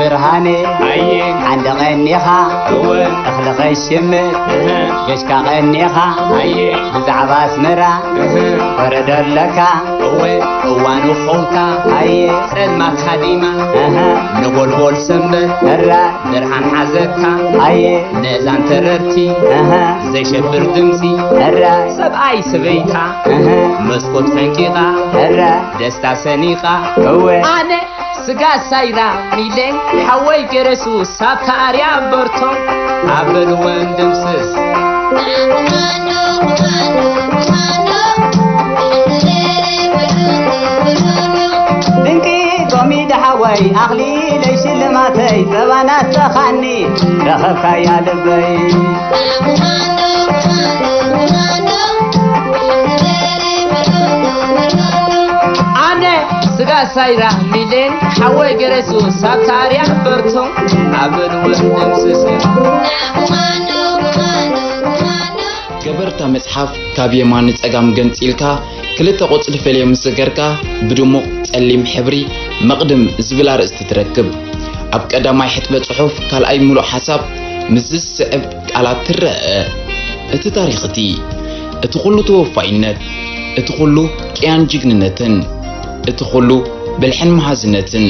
ብርሃነ ኣየ ሓንደ ቀኒኻ እወ እኽሊ ኸይሽምት እህ ገሽካ ቀኒኻ ኣየ ብዛዕባ ኣስመራ እህ ወረዶ ኣለካ እወ እዋኑ ኸውታ ኣየ ጸልማት ሃዲማ እህ ነጎልጎል ሰንበት እረ ብርሃን ሓዘካ ኣየ ነዛን ተረርቲ እህ ዘይሸብር ድምፂ እረ ሰብኣይ ሰበይታ እህ መስኮት ፈንቂቓ እረ ደስታ ሰኒቓ እወ ኣነ ስጋ ሳይራ ሚሌ ሓወይ ገረሱ ሳብታ ኣርያ በርቶ ኣበልወን ድምስስ ድንቂ ኮሚዲ ሓወይ ኣኽሊለይ ሽልማተይ ጸባ ናፍቀኻኒ ረኸብካያ ልበይ ኣነ ስጋ ሳይራ ሚሌን ሓወይ ገረሱ ሳብታ ኣርያ በርቶ ኣበልወን ድምስስ ገበርታ መጽሓፍ ካብ የማን ንጸጋም ገንጺልካ ክልተ ቆጽሊ ፈልዮ ምስ ዘገርካ ብድሙቕ ጸሊም ሕብሪ መቕድም ዝብል ኣርእስቲ ትረክብ። ኣብ ቀዳማይ ሕጥበ ጽሑፍ ካልኣይ ምሉእ ሓሳብ ምስ ዝስዕብ ቃላት ትረአ። እቲ ታሪኽ እቲ፣ እቲ ኹሉ ተወፋይነት፣ እቲ ኹሉ ቅያን ጅግንነትን፣ እቲ ኹሉ ብልሕን መሃዝነትን።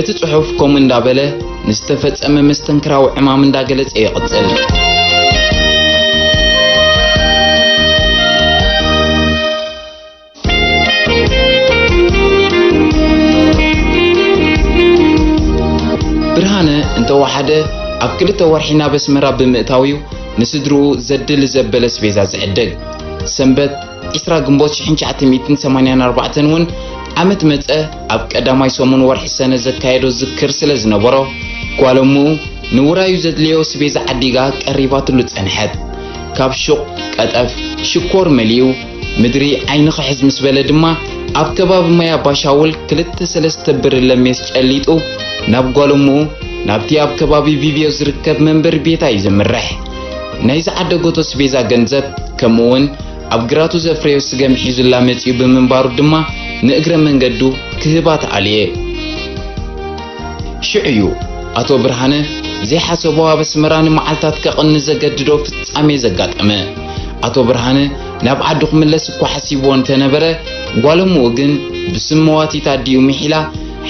እቲ ጽሑፍ ከምኡ እንዳበለ ንዝተፈጸመ መስተንክራዊ ዕማም እንዳገለጸ ይቕጽል። ብርሃነ እንተወሓደ ኣብ ክልተ ወርሒ ናብ ኣስመራ ብምእታው እዩ ንስድርኡ ዘድሊ ዘበለ ኣስቤዛ ዝዕድግ። ሰንበት ዕስራ ግንቦት ሽሕን ትሽዓተ ሚእትን ሰማንያን ኣርባዕተን እውን ዓመት መጸ ኣብ ቀዳማይ ሰሙን ወርሒ ሰነ ዘካየዶ ዝክር ስለ ዝነበሮ፣ ጓል እምኡ ንውራዩ ዘድልዮ ኣስቤዛ ዓዲጋ ቀሪባትሉ ጸንሐት። ካብ ሹቕ ቀጠፍ ሽኮር መሊኡ ምድሪ ዓይኒ ክሕዝ ምስ በለ ድማ፣ ኣብ ከባቢ ማይ ኣባሻውል ክልተ ሰለስተ ብርለ ሜስ ጨሊጡ፣ ናብ ጓል እምኡ፣ ናብቲ ኣብ ከባቢ ቪቭዮ ዝርከብ መንበሪ ቤታ እዩ ዘምርሕ። ናይ ዝዓደገቶ ኣስቤዛ ገንዘብ፣ ከምኡውን ኣብ ግራቱ ዘፍረዮ ስገም ሒዙላ መጺኡ ብምንባሩ ድማ፣ ንእግረ መንገዱ ክህባ ተኣልየ። ሽዑ እዩ ኣቶ ብርሃነ ዘይሓሰቦ ኣብ ኣስመራ ንመዓልታት ከቕኒ ዘገድዶ ፍጻሜ ዘጋጠመ። ኣቶ ብርሃነ ናብ ዓዱ ክምለስ እኳ ሓሲብዎ እንተነበረ፣ ጓል እምኡ ግን ብስም መዋቲት ኣዲኡ ምሒላ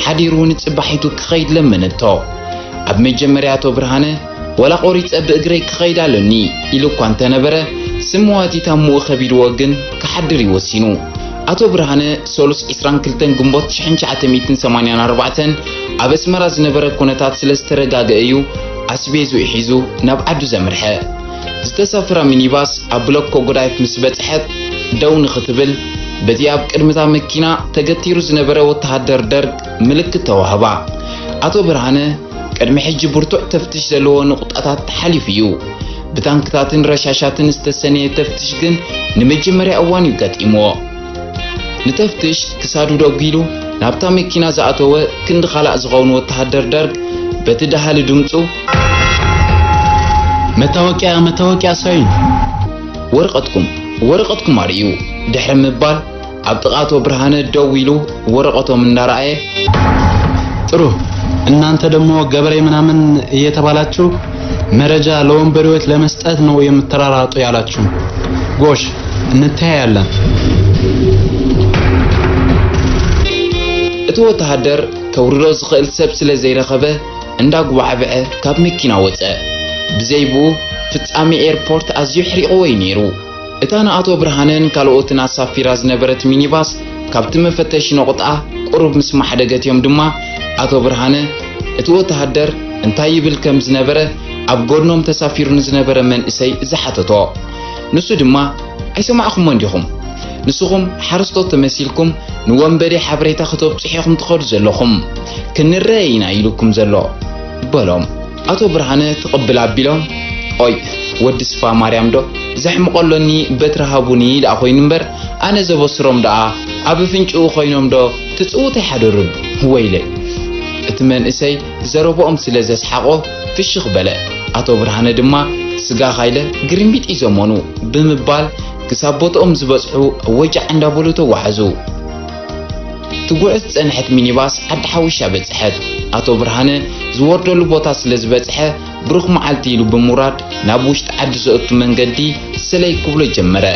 ሓዲሩ ንጽባሒቱ ክኸይድ ለመነቶ። ኣብ መጀመርያ ኣቶ ብርሃነ፣ "ወላ ቆሪጸ ብእግረይ ክኸይድ ኣሎኒ" ኢሉ እኳ እንተነበረ፣ ስም መዋቲት ኣምኡ ከቢድዎ ግን ክሓድር እዩ ወሲኑ። ኣቶ ብርሃነ፣ ሰሉስ ዕስራን ክልተን ግንቦት ሽሕን ትሽዓተ ሚእትን ሰማንያን ኣርባዕተን ኣብ ኣስመራ ዝነበረ ኩነታት ስለ ዝተረጋግአ እዩ ኣስቤዝኡ ሒዙ ናብ ዓዱ ዘምርሐ። ዝተሳፈራ ሚኒባስ ኣብ ብሎኮ ጎዳይፍ ምስ በጽሐት ደው ንኽትብል፣ በቲ ኣብ ቅድሚታ መኪና ተገቲሩ ዝነበረ ወተሃደር ደርግ ምልክት ተዋህባ። ኣቶ ብርሃነ ቅድሚ ሕጂ ብርቱዕ ተፍትሽ ዘለዎ ንቑጣታት ሓሊፉ እዩ። ብታንክታትን ረሻሻትን ዝተሰነየ ተፍትሽ ግን ንመጀመርያ እዋን እዩ ገጢምዎ። ንተፍትሽ ክሳዱ ደጒሉ ናብታ መኪና ዝኣተወ ክንዲ ካላእ ዝኸውን ወተሃደር ደርግ በቲ ደሃሊ ድምፁ፣ "መታወቂያ፣ መታወቂያ ኣሳዩኝ!" "ወረቐትኩም፣ ወረቐትኩም ኣርእዩ!" ድሕሪ ምባል ኣብ ጥቓ ኣቶ ብርሃነ ደው ኢሉ ወረቐቶም እንዳረኣየ፣ "ጥሩ፣ እናንተ ደግሞ ገበሬ ምናምን እየተባላችሁ መረጃ ለወንበዴዎች ለመስጠት ነው የምትራራጡ ያላችሁ። ጎሽ፣ እንተያያለን።" እቲ ወተሃደር ከውርዶ ዝኽእል ሰብ ስለ ዘይረኸበ እንዳጉባዕብዐ ካብ መኪና ወጸ። ብዘይ ብኡ ፍጻሜ ኤርፖርት ኣዝዩ ኣሕሪቕዎ እዩ ነይሩ። እታ ንኣቶ ብርሃነን ካልኦትን ኣሳፊራ ዝነበረት ሚኒባስ ካብቲ መፈተሺ ነቑጣ ቁሩብ ምስ ማሕደገት እዮም ድማ ኣቶ ብርሃነ እቲ ወተሃደር እንታይ ይብል ከም ዝነበረ ኣብ ጎድኖም ተሳፊሩ ንዝነበረ መንእሰይ ዝሓተቶ። ንሱ ድማ፣ "ኣይሰማዕኩሞን ዲኹም? ንስኹም ሓረስቶት ተመሲልኩም ንወንበዴ ሓበሬታ ከተብጽሑ ኢኹም ትኸዱ ዘለኹም። ክንረአ ኢና ኢሉኩም ዘሎ" በሎም። ኣቶ ብርሃነ ትቕብል ኣቢሎም፣ "ኦይ፣ ወዲ ስፋ ማርያም ዶ ዘሕምቖሎኒ በትሪ ሃቡኒ ደኣ ኮይኑ እምበር፣ ኣነ ዘበስሮም ደኣ ኣብ ኣፍንጭኡ ኮይኖም ዶ ትጽውቱ ይሓደሩን? ወይለይ!" እቲ መንእሰይ ዘረብኦም ስለ ዘስሓቖ ፍሽኽ በለ። ኣቶ ብርሃነ ድማ፣ "ስጋኻ ኢለ ግርምቢጥ እዩ ዘመኑ" ብምባል ክሳብ ቦትኦም ዝበጽሑ ወጃዕ እንዳበሉ ተጓዓዙ። ትጉዕዝ ዝጸንሐት ሚኒባስ ዓዲ ሓዊሻ በጽሐት። ኣቶ ብርሃነ ዝወርደሉ ቦታ ስለ ዝበጽሐ፣ ብሩኽ መዓልቲ ኢሉ ብምውራድ ናብ ውሽጢ ዓዲ ዘእቱ መንገዲ ሰለይ ክብሎ ጀመረ።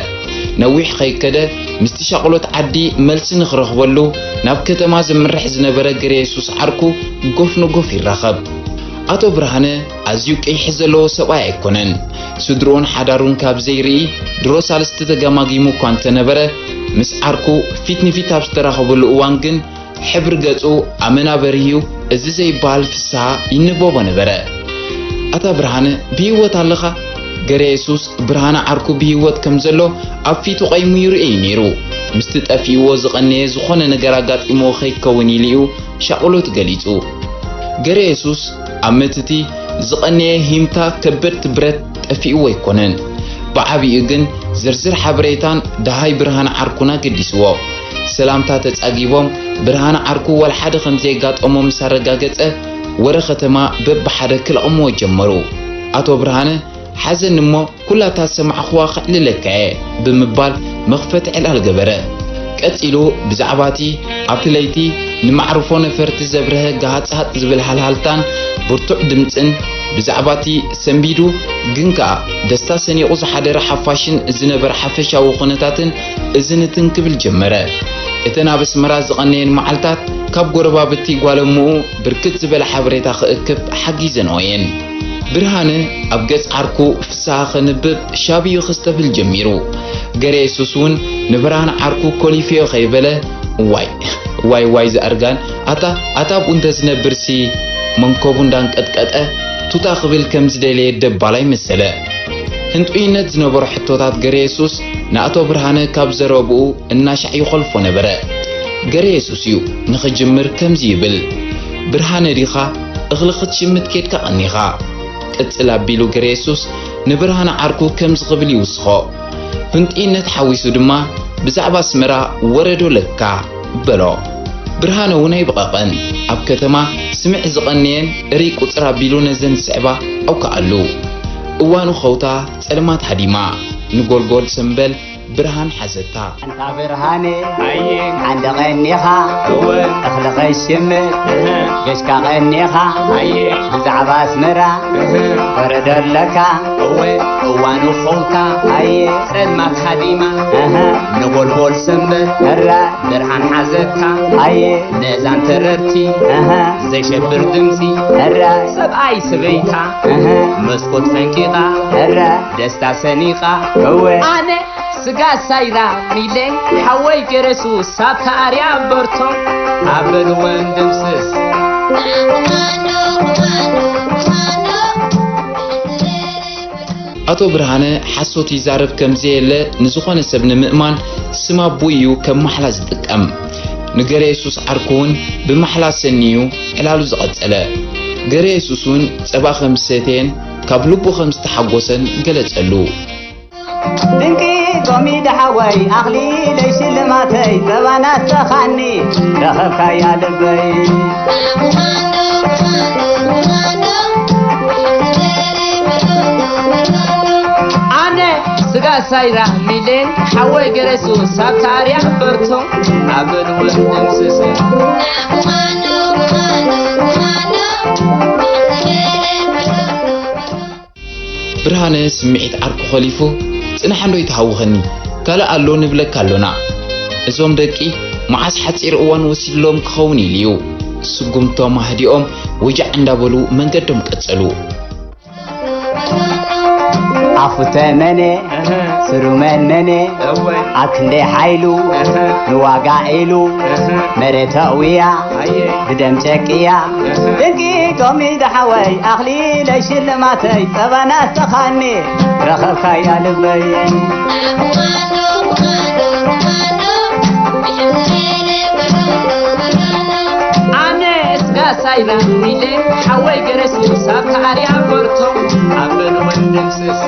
ነዊሕ ከይከደ፣ ምስቲ ሻቕሎት ዓዲ መልሲ ንኽረኽበሉ ናብ ከተማ ዘምርሕ ዝነበረ ገረ የሱስ ዓርኩ ጎፍ ንጎፍ ይራኸብ። ኣቶ ብርሃነ ኣዝዩ ቅይሒ ዘለዎ ሰብኣይ ኣይኮነን። ስድርኡን ሓዳሩን ካብ ዘይርኢ ድሮ ሳልስቲ ተገማጊሙ እኳ እንተነበረ፣ ምስ ዓርኩ ፊት ንፊት ኣብ ዝተራኸበሉ እዋን ግን ሕብሪ ገጹ ኣመና በሪህዩ፣ እዚ ዘይበሃል ፍስሃ ይንበቦ ነበረ። "ኣታ ብርሃነ፣ ብህይወት ኣለኻ?" ገረ የሱስ ብርሃነ ዓርኩ ብህይወት ከም ዘሎ ኣብ ፊቱ ቀይሙ ይርእዮ እዩ ነይሩ። ምስቲ ጠፊእዎ ዝቐነየ ዝኾነ ነገር ኣጋጢምዎ ከይከውን ኢሉ እዩ ሻቕሎቱ ገሊጹ። ገረ የሱስ ኣብ መትቲ ዝቐነየ ሂምታ ከበድቲ ብረት ጠፊእዎ ኣይኮነን። ብዓቢኡ ግን ዝርዝር ሓበሬታን ደሃይ ብርሃነ ዓርኩን ኣገዲስዎ። ሰላምታ ተጻጊቦም፣ ብርሃነ ዓርኩ ዋላ ሓደ ከም ዘየጋጠሞ ምስ ኣረጋገጸ፣ ወረ ከተማ በብሓደ ክለቕምዎ ጀመሩ። ኣቶ ብርሃነ፣ "ሓዘኒ እሞ ኩላታ ዝሰማዕኽዋ ከዕልለካ እየ" ብምባል መኽፈቲ ዕላል ገበረ። ቀጺሉ ብዛዕባ እቲ ኣብቲ ለይቲ ንማዕርፎ ነፈርቲ ዘብርሀ ጋሃጽሃጽ ዝብል ሃልሃልታን ብርቱዕ ድምጽን፣ ብዛዕባ እቲ ሰንቢዱ ግን ከኣ ደስታ ሰኒቑ ዝሓደረ ሓፋሽን ዝነበረ ሓፈሻዊ ኩነታትን እዝንትን ክብል ጀመረ። እተን ኣብ ኣስመራ ዝቐነየን መዓልታት ካብ ጎረባብቲ ጓለምኡ ብርክት ዝበለ ሓበሬታ ክእክብ ሓጊዘንኦ እየን። ብርሃነ ኣብ ገጽ ዓርኩ ፍስሃ ከንብብ ሻብዩ ክስተብል ጀሚሩ። ገረ የሱስ እውን ንብርሃነ ዓርኩ ኮሊፍዮ ከይበለ፣ "ዋይ፣ ዋይ፣ ዋይ ዝኣርጋን፣ ኣታ፣ ኣታ ኣብኡ እንተዝነብርሲ?" መንኮቡ እንዳንቀጥቀጠ ቱታ ክብል ከም ዝደለየ ደባላይ መሰለ። ህንጡይነት ዝነበሮ ሕቶታት ገረ የሱስ ንኣቶ ብርሃነ ካብ ዘረብኡ እናሻዕ ይኾልፎ ነበረ። ገረ የሱስ እዩ ንኽጅምር ከምዚ ይብል፣ "ብርሃነ ዲኻ እኽሊ ክትሽምት ኬድካ ቀኒኻ?" ቅጽል ኣቢሉ ገረ የሱስ ንብርሃነ ዓርኩ ከምዚ ክብል ይውስኾ። ህንጡይነት ሓዊሱ ድማ ብዛዕባ ኣስመራ ወረዶ ለካ በሎ። ብርሃነ እውን ኣይበቐቐን። ኣብ ከተማ ስምዒ ዝቐነየን እርይ ቁጽር ኣቢሉ ነዘን ዝስዕባ ኣውክኣሉ። እዋኑ ኸውታ ጸልማት ሃዲማ፣ ንጎልጎል ሰምበል ብርሃን ሓዘታ። ኣንታ ብርሃነ፣ ኣየ። ሓንደ ቀኒኻ፣ እወ። እኽሊ ኸይሽምት፣ እህ። ገሽካ ቀኒኻ፣ ኣየ። ብዛዕባ ኣስመራ፣ እህ። ወረዶ ኣለካ፣ እወ። እዋኑ ኸውታ፣ ኣየ። ጸልማት ሃዲማ፣ እህ። ንጎልጎል ሰምበል፣ እረ። ብርሃን ሓዘካ፣ ኣየ። ነዛን ተረርቲ፣ እህ። ዘሸብር ድምጺ፣ እረ። ሰብኣይ ሰበይታ፣ እህ። መስኮት ፈንቂቓ፣ እረ። ደስታ ሰኒቓ፣ እወ። ኣነ ስጋ ሳይራ ሚሌ ሓወይ ገረሱ ሳብታ ኣርያ በርቶ ኣበል ወንድምስስ። ኣቶ ብርሃነ ሓሶት ይዛረብ ከም ዘየለ ንዝኾነ ሰብ ንምእማን ስም ኣቦኡ እዩ ከም ማሕላ ዝጥቀም። ንገረ የሱስ ዓርኩ እውን ብማሕላ ሰኒ እዩ ዕላሉ ዝቐጸለ። ገረ የሱስ እውን ጸባ ከም ዝሰተየን ካብ ልቡ ከም ዝተሓጎሰን ገለጸሉ። ድንቂ ጎሚዳ ሓወይ ኣኽሊለይ ሽልማተይ ጸባ ናስተኻኒ ረኸብካያ ልበይ። ኣነ ስጋ ሳይራ ሚሌን ሓወይ ገረሱ ሳብታ ኣርያ በርቶ ኣብል ወንድምስስ። ብርሃነ ስምዒት ዓርኩ ኸሊፉ፣ "ጽናሕ እንዶ ይትሃውኸኒ፣ ካልእ ኣሎ ንብለካ ኣሎና። እዞም ደቂ መዓስ ሓጺር እዋን ወሲድሎም ክኸውን ኢሉ እዩ?" ስጉምቶም ኣህዲኦም ወጃዕ እንዳበሉ መንገዶም ቀጸሉ። ኣፉ ተመነ፣ እህ። ስሩ መንመነ፣ እወ። ኣብ ክንደይ ሓይሉ፣ እህ። ንዋጋ ኢሉ፣ እህ። መሬት ኣእውያ፣ ኣየ። ብደም ጨቅያ። እህ። ድንቂ ጎሚዳ ሓወይ፣ ኣኽሊለይ ሽልማተይ፣ ጸባ ናስተኻኒ፣ ረኸብካያ ልበይ። ኣነ ስጋ ሳይራ ሚሌ ሓወይ ገረሱ ሳብታ ኣርያ በርቶ ኣበል ወንድምስስ።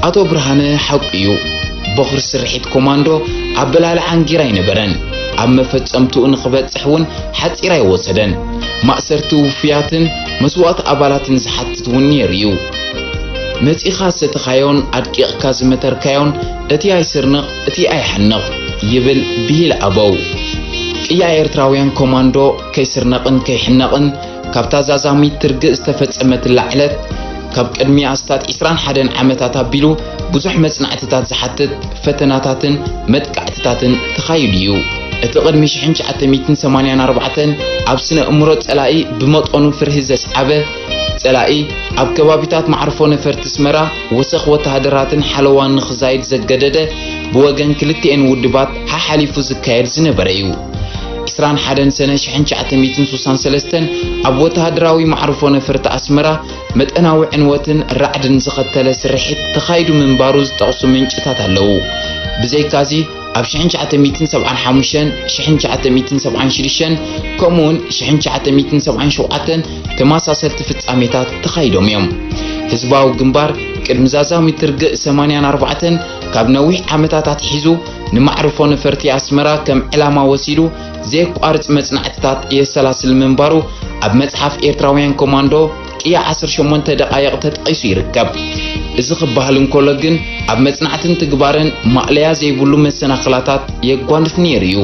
ኣቶ ብርሃነ ሓቁ እዩ። በኹሪ ስርሒት ኮማንዶ ኣበላልዓ እንጌራ ኣይነበረን። ኣብ መፈጸምትኡ ንኽበጽሕ እውን ሓጺር ኣይወሰደን። ማእሰርቲ ውፉያትን መስዋእቲ ኣባላትን ዝሓትት እውን ነይሩ እዩ። መጺኻ ዝሰተኻዮን ኣድቂቕካ ዝመተርካዮን እቲ ኣይስርንቕ እቲ ኣይሓንቕ ይብል ብሂል ኣበው። ቅያ ኤርትራውያን ኮማንዶ ከይስርነቕን ከይሕነቕን ካብታ ዛዛሚት ትርግእ ዝተፈጸመትላ ዕለት፣ ካብ ቅድሚ ኣስታት ዕስራን ሓደን ዓመታት ኣቢሉ ብዙሕ መጽናዕትታት ዝሓትት ፈተናታትን መጥቃዕትታትን ተኻይዱ እዩ። እቲ ቅድሚ ሽሕን ትሽዓተ ሚእትን ሰማንያን ኣርባዕተን ኣብ ስነ እምሮ ጸላኢ ብመጠኑ ፍርሂ ዘስዓበ፣ ጸላኢ ኣብ ከባቢታት ማዕርፎ ነፈርቲ ኣስመራ ወሰኽ ወተሃደራትን ሓለዋን ንኽዛይድ ዘገደደ ብወገን ክልቲኤን ውድባት ሓሓሊፉ ዝካየድ ዝነበረ እዩ። ዕስራን ሓደን ሰነ ሽሕን ትሽዓተ ሚእትን ስሳን ሰለስተን ኣብ ወተሃደራዊ ማዕርፎ ነፈርቲ ኣስመራ መጠናዊ ዕንወትን ራዕድን ዝኸተለ ስርሒት ተኻይዱ ምንባሩ ዝጠቕሱ ምንጭታት ኣለዉ። ብዘይካዚ፣ ኣብ ሽሕን ትሽዓተ ሚእትን ሰብዓን ሓሙሽተን፣ ሽሕን ትሽዓተ ሚእትን ሰብዓን ሽዱሽተን፣ ከምኡውን ሽሕን ትሽዓተ ሚእትን ሰብዓን ሸውዓተን ተመሳሰልቲ ፍጻሜታት ተኻይዶም እዮም። ህዝባዊ ግንባር ቅድሚ ዛዛሚት ርግእ ሰማንያን ኣርባዕተን ካብ ነዊሕ ዓመታት ኣትሒዙ ንማዕርፎ ነፈርቲ ኣስመራ ከም ዕላማ ወሲዱ ዘየቋርጽ መጽናዕትታት የሰላስል ምንባሩ ኣብ መጽሓፍ ኤርትራውያን ኮማንዶ ቅያ ዓሰርተ ሸሞንተ ደቓይቕ ተጠቒሱ ይርከብ። እዚ ክበሃል እንከሎ ግን፣ ኣብ መጽናዕትን ትግባርን ማእለያ ዘይብሉ መሰናኽላታት የጓንፍ ነይሩ እዩ።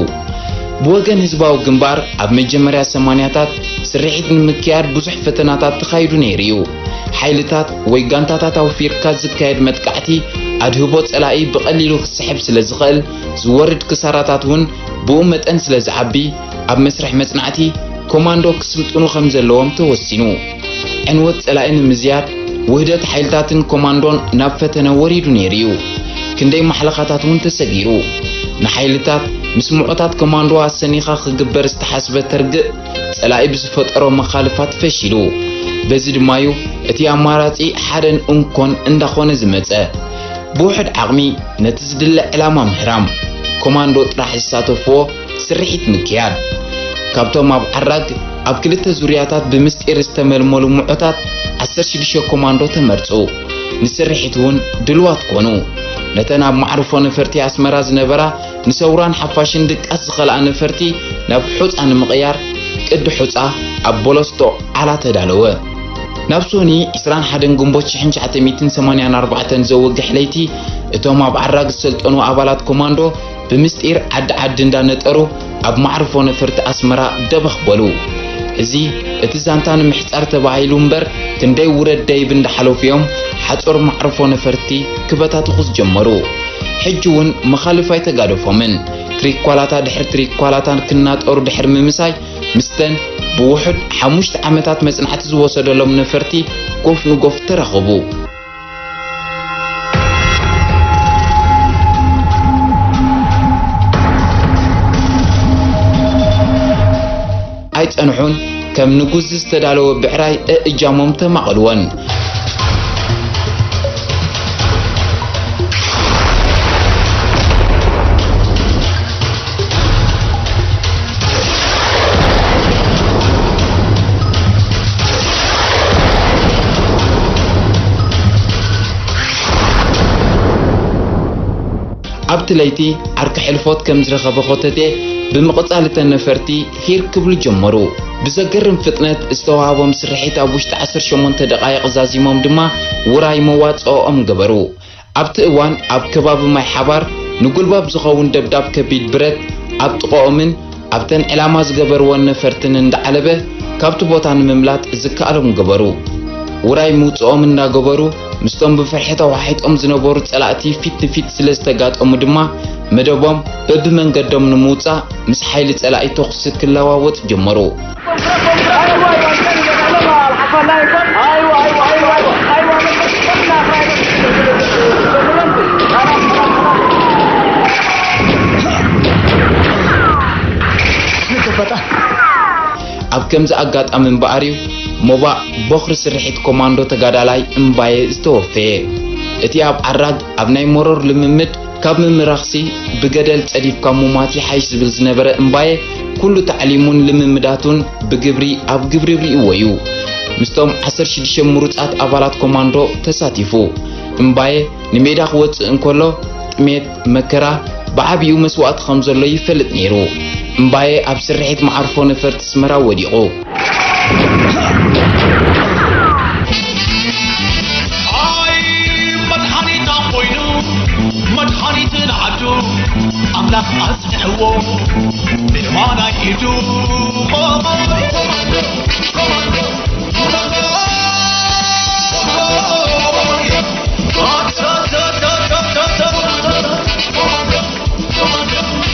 ብወገን ህዝባዊ ግንባር፣ ኣብ መጀመርያ ሰማንያታት ስርሒት ንምክያድ ብዙሕ ፈተናታት ተኻይዱ ነይሩ እዩ። ሓይልታት ወይ ጋንታታት ኣውፊርካ ዝካየድ መጥቃዕቲ፣ ኣድህቦ ጸላኢ ብቐሊሉ ክስሕብ ስለ ዝኽእል፣ ዝወርድ ክሳራታት እውን ብኡ መጠን ስለ ዝዓቢ፣ ኣብ መስርሕ መጽናዕቲ ኮማንዶ ክስልጥኑ ከም ዘለዎም ተወሲኑ። ዕንወት ጸላኢ ንምዝያድ፣ ውህደት ሓይልታትን ኮማንዶን ናብ ፈተነ ወሪዱ ነይሩ እዩ። ክንደይ ማሕለኻታት እውን ተሰጊሩ። ንሓይልታት ምስ ምዑታት ኮማንዶ ኣሰኒኻ ክግበር ዝተሓስበ ተርግእ፣ ጸላኢ ብዝፈጠሮ መኻልፋት ፈሺሉ። በዚ ድማ'ዩ እቲ ኣማራጺ ሓደን እንኮን እንዳኾነ ዝመጸ። ብውሑድ ዓቕሚ ነቲ ዝድለ ዕላማ ምህራም፣ ኮማንዶ ጥራሕ ዝሳተፍዎ ስርሒት ምክያድ። ካብቶም ኣብ ዓራግ ኣብ ክልተ ዙርያታት ብምስጢር ዝተመልመሉ ምዑታት ዓሰርተ ሽዱሽተ ኮማንዶ ተመርጹ። ንስርሒት እውን ድልዋት ኮኑ። ነተን ኣብ ማዕርፎ ነፈርቲ ኣስመራ ዝነበራ ንሰውራን ሓፋሽን ድቃስ ዝኸልኣ ነፈርቲ ናብ ሑጻ ንምቕያር ቅዲ ሑጻ ኣብ ቦሎስቶ ዓላ ተዳለወ። ናብ ሶኒ ዕስራን ሓደን ግንቦት ሽሕን ትሽዓተ ሚእትን ሰማንያን ኣርባዕተን ዘወግሕ ለይቲ፣ እቶም ኣብ ዓራግ ዝሰልጠኑ ኣባላት ኮማንዶ ብምስጢር ዓዲ ዓዲ እንዳነጠሩ ኣብ ማዕርፎ ነፈርቲ ኣስመራ ደበኽ በሉ። እዚ እቲ ዛንታ ንምሕጻር ተባሂሉ እምበር፣ ክንደይ ውረድ ደይብ እንዳሓለፉ እዮም ሓጾር ማዕርፎ ነፈርቲ ክበታትኹ ዝጀመሩ። ሕጂ እውን መኻልፍ ኣይተጋደፎምን። ትሪኳላታ ድሕሪ ትሪኳላታ ክናጠሩ ድሕሪ ምምሳይ፣ ምስተን ብውሑድ ሓሙሽተ ዓመታት መጽናዕቲ ዝወሰደሎም ነፈርቲ ጎፍ ንጎፍ ተራኸቡ። ኣይጸንሑን፣ ከም ንጉስ ዝተዳለወ ብዕራይ እእጃሞም ተማቐልወን። ኣብቲ ለይቲ ዓርኪ ሕልፎት ከም ዝረኸበ ኾተቴ ብምቕጻል እተን ነፈርቲ ሂር ክብሉ ጀመሩ። ብዘገርም ፍጥነት ዝተዋህቦም ስርሒት ኣብ ውሽጢ ዓሰርተ ሸሞንተ ደቓይቕ ዛዚሞም ድማ ውራይ መዋጽኦኦም ገበሩ። ኣብቲ እዋን ኣብ ከባቢ ማይ ሓባር ንጉልባብ ዝኸውን ደብዳብ ከቢድ ብረት ኣብ ጥቕኦምን ኣብተን ዕላማ ዝገበርወን ነፈርትን እንዳዓለበ ካብቲ ቦታ ንምምላጥ ዝከኣሎም ገበሩ። ውራይ ምውጽኦም እንዳገበሩ ምስቶም ብፍርሒ ተዋሒጦም ዝነበሩ ጸላእቲ ፊት ንፊት ስለ ዝተጋጠሙ ድማ መደቦም በብመንገዶም ንምውጻእ ምስ ሓይሊ ጸላኢ ተኹሲ ክለዋወጥ ጀመሩ። ኣብ ከምዚ ኣጋጣሚ እምበኣር እዩ ሞባእ ቦኽሪ ስርሒት ኮማንዶ ተጋዳላይ እምባየ ዝተወፈየ። እቲ ኣብ ዓራግ ኣብ ናይ መሮር ልምምድ ካብ ምምራኽሲ ብገደል ጸዲፍካ ሙማት ይሓይሽ ዝብል ዝነበረ እምባየ፣ ኩሉ ታዕሊሙን ልምምዳቱን ብግብሪ ኣብ ግብሪ ርእይዎ እዩ። ምስቶም ዓሰርተ ሽዱሽተ ምሩጻት ኣባላት ኮማንዶ ተሳቲፉ። እምባየ ንሜዳ ክወጽእ እንከሎ፣ ጥሜት፣ መከራ፣ ብዓቢኡ መስዋእቲ ከም ዘሎ ይፈልጥ ነይሩ። እምባየ ኣብ ስርሒት መዓርፎ ነፈርቲ ኣስመራ ወዲቑ። ኣምላኽ ኣጽንዕዎ ብየማናይ ኢዱ።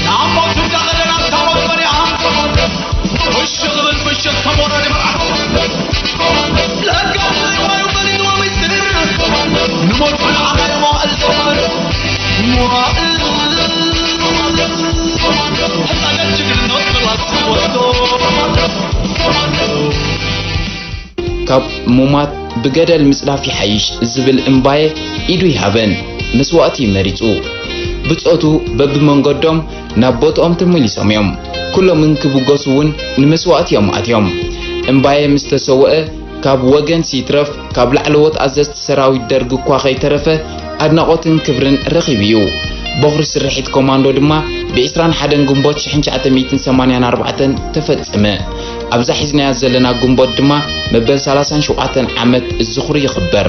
ንኣቦቱ እንዳኸደ ናብ ታቦት መሪሓ፣ ፍሽኽ ዝብል ፍሽኽ ከም ወራዲ መርዓ። ለካ ብዘይ ማዩ ፈሊጥዎ ምስጢር፣ ንሞት ንዓና እዩ መዋእል ዝገብር። መዋእል፣ ሕፃገት ጅግንነት ብላት ወስዶ። ካብ ሙማት ብገደል ምጽዳፍ ይሓይሽ ዝብል እምባየ ኢዱ ይሃበን መስዋእቲ መሪጹ። ብጾቱ በብመንገዶም ናብ ቦትኦም ተመሊሶም እዮም። ኩሎም እንክብገሱ እውን ንመስዋእቲ እዮም ኣትዮም። እምባየ ምስ ተሰወአ፣ ካብ ወገንሲ ይትረፍ ካብ ላዕለዎት ኣዘዝቲ ሰራዊት ደርግ እኳ ከይተረፈ ኣድናቖትን ክብርን ረኺቡ እዩ። ቦኽሪ ስርሒት ኮማንዶ ድማ ብ ዕስራን ሓደን ግንቦት ሽሕን ትሽዓተ ሚእትን ሰማንያን ኣርባዕተን ተፈጸመ። ኣብዛ ሒዝናያ ዘለና ግንቦት ድማ መበል ሰላሳን ሸውዓተን ዓመት ዝኽሩ ይኽበር።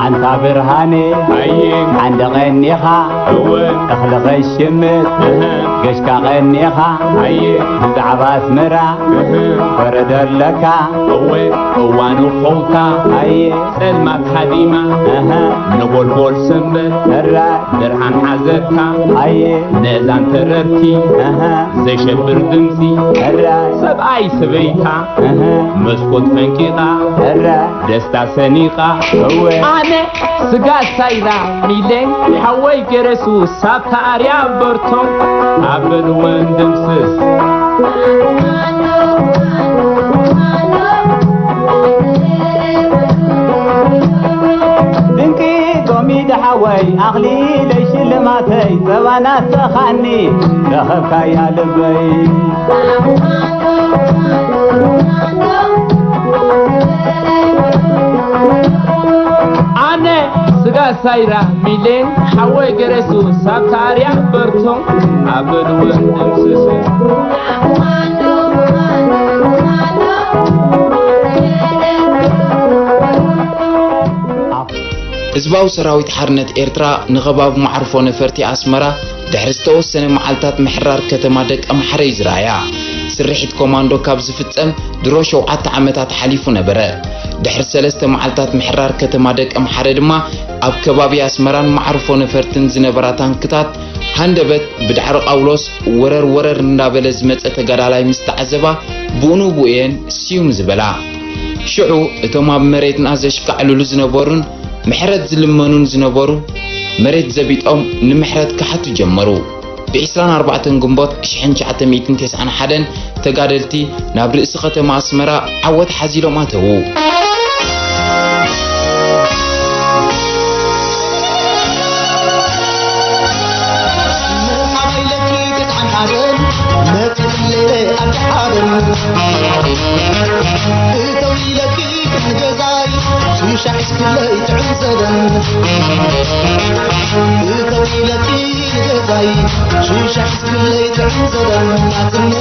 ኣንታ ብርሃነ፣ ኣየ፣ ሓንደ ቀኒኻ፣ እወ፣ እኽሊ ኸይሽምት፣ እህ፣ ገሽካ ቀኒኻ፣ ኣየ፣ ብዛዕባ ኣስመራ፣ እህ፣ ወረደ ኣለካ፣ እወ፣ እዋኑ ኸውታ፣ ኣየ፣ ጸልማት ሃዲማ፣ እህ፣ ነጎልጎል ሰንበት፣ እረ፣ ብርሃን ሓዘካ፣ ኣየ፣ ነእዛን ተረርቲ፣ እህ፣ ዘሸብር ድምጺ፣ እረ፣ ሰብኣይ ሰበይታ፣ እህ፣ መስኮት ፈንቂቓ፣ እረ፣ ደስታ ሰኒቓ፣ እወ። ኣነ ስጋ ሳይራ ሚሌ፣ ሓወይ ገረሱ ሳብታ ኣርያ በርቶ፣ ኣበል ወንድም ስስ። ድንቂ ኮሚዲ ሓወይ፣ ኣኽሊለይ ሽልማተይ፣ ጸባ ናፍቐኻኒ፣ ረኸብካያ ልበይ። ኣነ ስጋ ሳይራ ሚሌ፣ ሓወይ ገረሱ ሳብታ ኣርያ በርቶ፣ ኣበል ወንድም ስስ። ህዝባዊ ሰራዊት ሓርነት ኤርትራ ንኸባቢ መዓርፎ ነፈርቲ ኣስመራ ድሕሪ ዝተወሰነ መዓልታት ምሕራር ከተማ ደቀምሓረ እዩ ዝረኣያ። ስርሒት ኮማንዶ ካብ ዝፍጸም ድሮ ሸውዓተ ዓመታት ሓሊፉ ነበረ። ድሕሪ ሰለስተ መዓልታት ምሕራር ከተማ ደቀምሓረ ድማ ኣብ ከባቢ ኣስመራን መዓርፎ ነፈርትን ዝነበራ ታንክታት ሃንደበት ብዳዕሮ ቃውሎስ ወረር ወረር እንዳበለ ዝመጸ ተጋዳላይ ምስ ተዓዘባ፣ ብኡ ንብኡ እየን ስዩም ዝበላ። ሽዑ እቶም ኣብ መሬትና ዘሽካዕልሉ ዝነበሩን ምሕረት ዝልመኑን ዝነበሩ፣ መሬት ዘቢጦም ንምሕረት ክሓቱ ጀመሩ። ብ ዕስራን ኣርባዕተን ግንቦት ሽሕን ትሽዓተ ሚእትን ተስዓን ሓደን ተጋደልቲ ናብ ርእሲ ከተማ ኣስመራ ዓወት ሓዚሎም ኣተዉ። መርሓባ ኢለኪ ተስዓን ሓደን፣ መጺእ ለይለ ኣድሓደን። እተው ኢለኪ ቅድሚ ገዛይ፣ ሹሻ ሒዝክለይ ጥዑም ዘበን። እተው ኢለኪ ንገዛይ፣ ሹሻ ሒዝክለይ ጥዑም ዘበን። ናጽነት